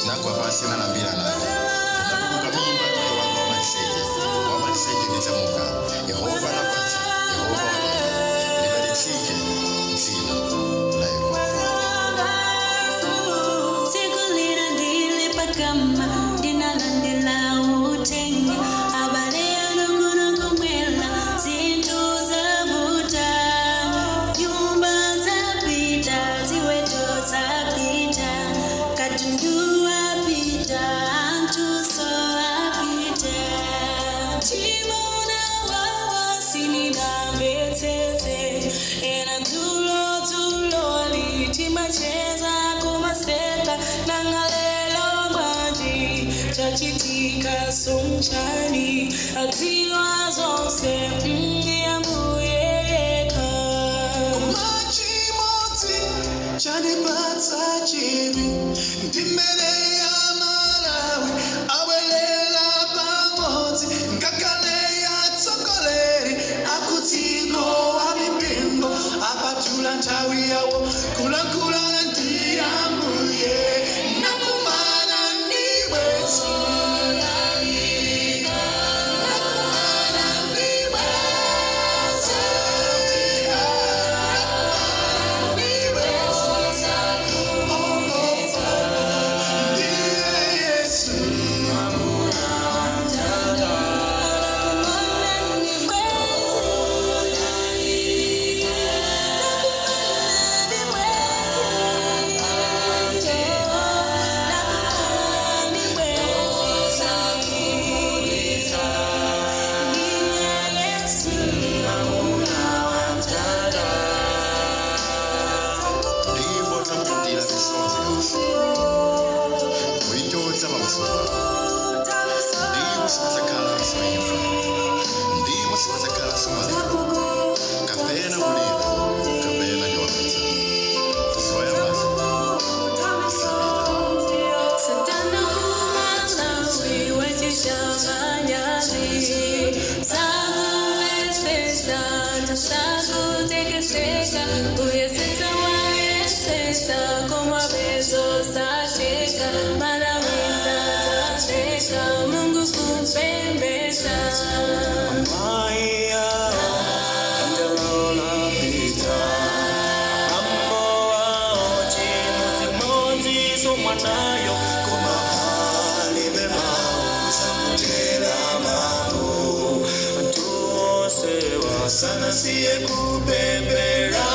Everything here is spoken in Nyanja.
Nagwa pansi nalambira nati, "Ndinatuluka mimba ndili wanga wamaliseche, wamaliseche ndidzamuka. Yehova anapatsa, Yehova watenga, lidalitsike dzina la Yehova." Tsiku lina ndili pakama ndinalandila utenga, abale anu kuno kumwela zinthu zavuta, nyumba zapita, ziweto zapita, katundu wapita, anthuso apita. Timona wawa sininamvetsetse ena dzulo dzuloli timacheza kumaseka, nanga lelo bwanji? Chachitika n'chani? Adziwa zonse ndi Ambuye yekha. Machimodzi chanipatsa chidwi ndimene ya Malawi abwelela pamodzi, ngakhale atsogoleri akudziko wa mipingo apatula nthawi yawo kulankhulana ndi Ambuye nakumana ndi bwenzi, nakumana ndi bwenzi, nakumana ndi bwenzi. Ndiye Yesu. Nakumana ndi bwenzi, nakumana ndi bwenzi, nakumana ndi bwenzi. Ndiye Yesu. Ndipo adzapukutira misozi yonse kuichotsa pamaso pawo, ndipo sipadzakhalanso imfa, ndipo sipadzakhalanso maliro, kapena kulira, kapena chiwawa. Zoyambazo zapita. Satana kumalawi wachita manyazi, sakumvetsetsa, sakutekeseka, kuyesetsa wayesetsa koma zosatheka. Malawi sadzaleka Mulungu kupembedza. Maya Angelola Pita Ambo chimodzimodzi somwanayo koma alibe mawu samutera mawu anthu onsewa sanasiye kupemphera.